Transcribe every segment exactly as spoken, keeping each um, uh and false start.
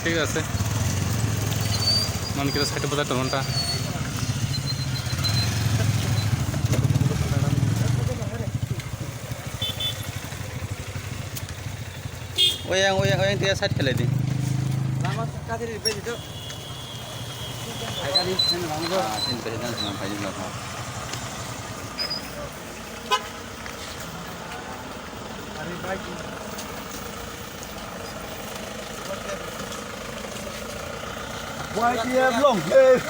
ঠিক আছে, মন কিলো ষাট বজার tomato. Oyang, oyang, oyang, tiya side khelai di. Lama kati ri pe di to. Ai kani, sini lama to. Ah, sini pe di, sini pe di, sini pe di. Y T F long live!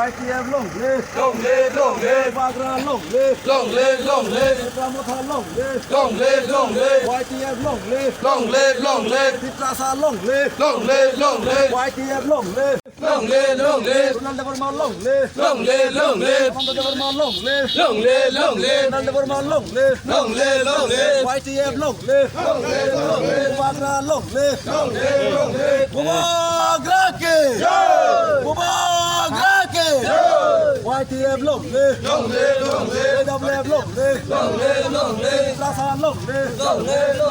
Y T F long live! Long live, long live! Bubagra long live! Long live, long live! Tipra Motha long live! Long live, long live! Y T F long live! Long live, long live! Tiprasa long live! Long live, long live! Y T F long live! Long live, long live! Kunal Debbarma long live! Long live, long live! Hemanta Debbarma long live! Long live, long live! Kunal Debbarma long live! Long live, long live! Y T F long live! Long live, long live! Bubagra long live! Long live, long live! Bubagra ki! Jai! Bubagra ki! Jai! Y T F long live! Long live, long live! A W F long live! Long live, long live! Tiprasa long live! Long live, long live!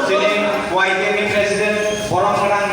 Chini Y T F ni president, borok gwnang,